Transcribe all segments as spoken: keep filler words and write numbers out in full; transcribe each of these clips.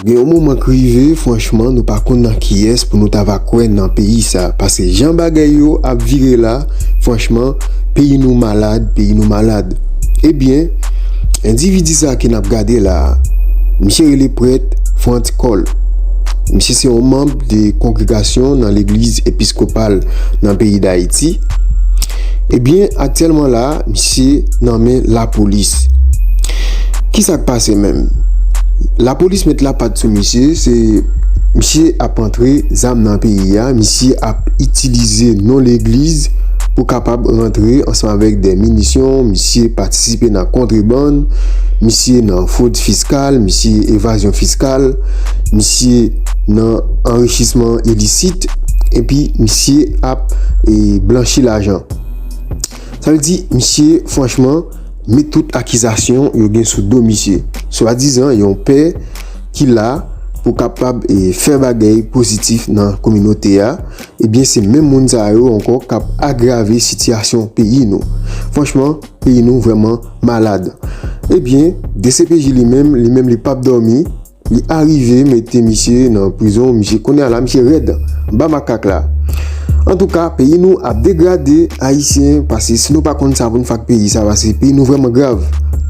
Gen yon moman k rive, franchman, nou pa konn nan kiyès pou nou ta va kwè nan peyi sa. Paske jan bagay yo ap vire la, franchman, peyi nou malad, peyi nou malad. Ebyen, endividi sa ke n ap gade la, misye rele prèt Frantz Cole. Misye se yon manm de kongregasyon nan legliz episkopal nan peyi Dayiti. Ebyen, aktyèlman la, misye nan men lapolis. Kisa k pase menm? Lapolis met lapat sou misye, se misye ap antre zam nan peyi a, misye ap itilize non legliz pou kapab rantre ansanm avèk de minisyon, misye patisipe nan kontrebann, misye nan fwod fiskal, misye evazyon fiskal, misye nan anrichisman ilisit, epi misye ap e, blanchi lajan. Sa vle di, misye, franchman, met tout akizasyon yo gen sou do misye. Swadizan, yon pè ki la pou kapab e, fè bagay pozitif nan kominote a, ebyen, se menm moun sa yo ankò k ap agrave sitiyasyon peyi nou. Franchman, peyi nou vrèman malad. Ebyen, D C P J li menm, li menm li p ap dòmi, li arive mete misye nan prizon, misye kounye a la, misye rèd, anba makak la. Antouka, peyi nou ap degrade, Ayisyen, paske si nou pa konn sa pou n fè ak peyi sa, paske peyi nou vrèman grav.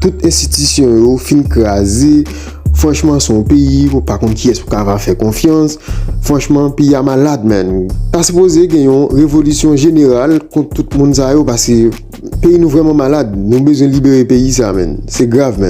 Tout enstitisyon yo fin kraze. Franchman, se yon peyi ou pa konn kiyès pou ka va fè konfyans. Franchman, peyi a malad, man. Ta sipoze gen yon revolisyon jeneral kont tout moun sa yo, paske peyi nou vrèman malad. Nou bezwen libere peyi sa, man. Se grav, man.